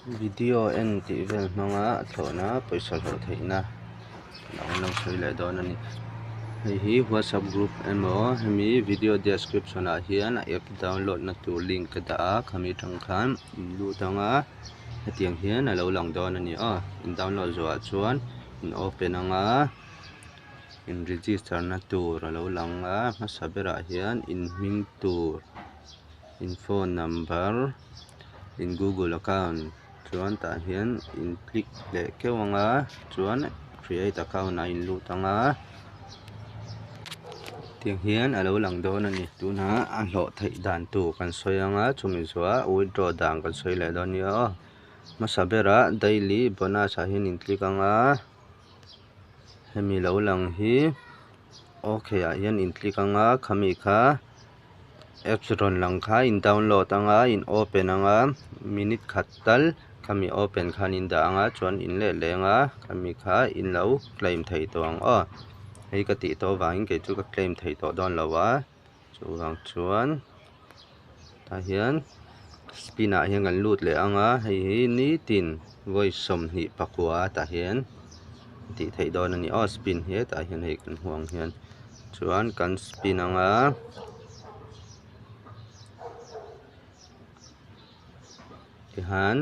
Video en tih vel hmanga a thlawhna pawisa hlawh theihna dang an lo sawi leh dawn a ni. Hei hi whatsapp group emaw hemi video description ah hian a app download na tur link ka dah a khami atang khan in lut ang a hetiang hian a lo lang dawn a ni aw. In download zawhah chuan in open ang a in register na tur a lo lang a hmasa berah hian in hming tur. In phone number in google account chuan tah hian in click leh keuh ang a chuan create account ah in lut ang a tiang hian a lo lang dawn a ni tunah a hlawh theih dan tur kan sawi ang a chumi zawhah withdraw dan kan sawi leh dawn nia aw hmasa berah daily bonus ah hian in click ang a hemi lo lang hi okay ah hian in click ang a khami kha. Apps rawn lang kha in download anga in open anga minute khat tal khami open khan in dah anga chuan in leh leh anga khami kha in lo claim thei tawh ang aw hei ka tih tawh avangin kei chu ka claim thei tawh dawn lo a chuvang chuan tah hian spin ah hian kan lut leh anga hei hi nitin vawi 24 tah hian tih theih dawn a ni aw spin hi hetah hian hei kan hmuh ang hian. Chuan kan spin ang a. Tihian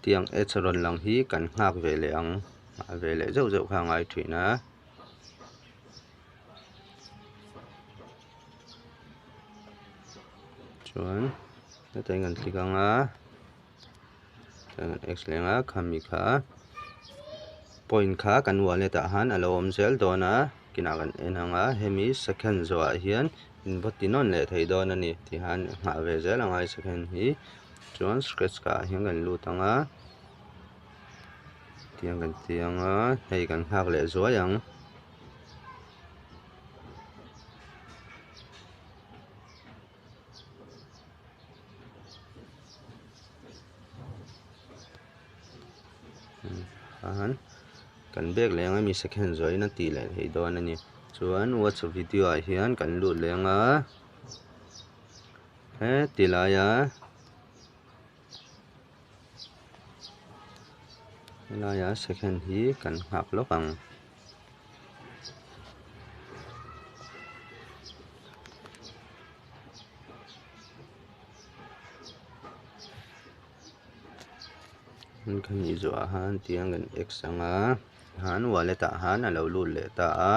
tiang ads rawn lang hi kan nghak ve leh ang nghah ve leh zeuh zeuh kha a ngai thin a. Chuan heta in kan click ang a. Chuan kan x leh ang a khami kha point kha kan wallet ah han a lo awm zel dawn a kinah kan en ang a hemi second zawhah hian in va ti nawn leh thei dawn a ni tihian nghah ve zel ang a second hi chuan scratch ah hian kan lut ang a tiang kan ti ang a hei kan nghak leh zuai ang. Khan kan bag leh anga mi second zawhin a tih leh theih dawn a ni chuan whatsapp video ah hian kan lut leh anga heti laia helaia second hi kan nghak lawk ang. Khami zawhah khan tiang kan x ang a han wallet ah khan a lo lut leh ta a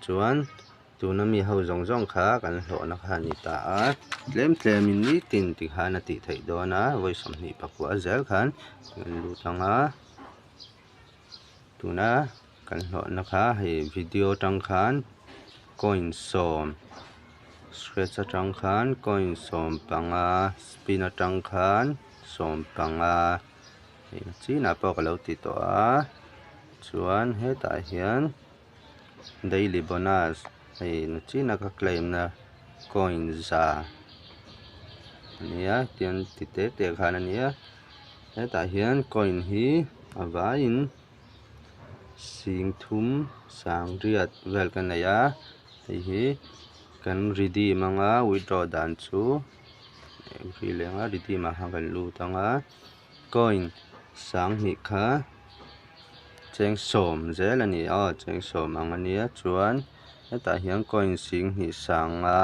chuan tuna mi ho zawng zawng kha kan hlawhna kha a ni ta a tlem tlem in nitin tikhan a tih theih dawn a vawi 24 zel khan kan lut ang a. Tuna kan hlawhna kha hei video atang khan coin sawm scratch atang khan coin 15 spin atang khan 15 hei chinah pawh ka lo ti tawh a chuan hetah hian daily bonus hei nachina ka claim na coin za ania tian ti te te khan ania. Hetah hian coin hi a vaiin 3000 sangriat vel ka nei a hei hi kan redeem anga withdraw dan chu ri leh anga redeem ah khan kan lut anga coin 2000 kha cheng sawm zel a ni aw cheng sawm ang a nia chuan hetah hian coin 2000 sanga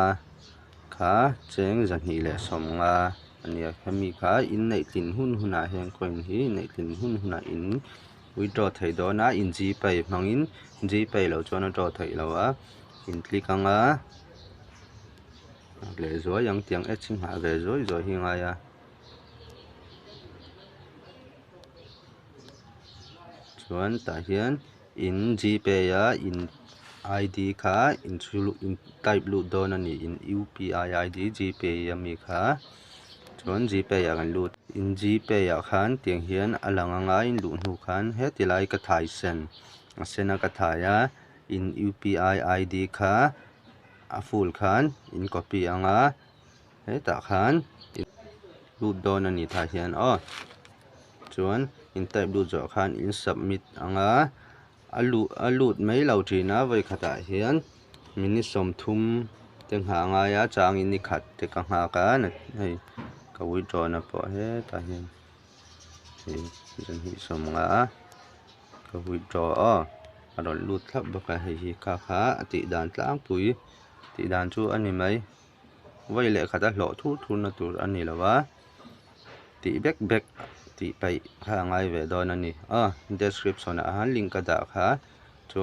kha cheng 250. A nia hemi kha inneih tlin hun hunah hian coin hi inneih tlin hun hunah in withdraw theih dawn a in gpay hmangin gpay loh chuan a draw theih loh a in click ang a leh zuai ang tiang ads hi nghah ve zuai zuai hi a ngai a. Chuan tah hian in gpay a in id kha in chhu luh in type lut dawn a ni in upi id gpay ami kha chuan gpay ah kan lut in gpay ah khan tiang hian a lang anga in luh hnu khan heti lai ka thai sen a sen a ka thai a in upi id kha a full khan in copy anga hetah khan lut dawn a ni tah hian aw chuan in type lut zawh khan in submit anga a luh a lut mai lo thin a vawi khatah hian minute 30 te nghah a ngai a changin ni khat te ka nghak a hei ka withdraw na pawh hetah hian. Hei 250 ka withdraw aw a rawn lut thlap bawk a, hei hi kha kha a tih dan tlangpui tih dan chu a ni mai. Vawi leh khat a hlawh thur thur na tur a ni lo a, tih bek bek tih paih kha a ngai ve dawn a ni. Aw description ah khan link ka dah kha.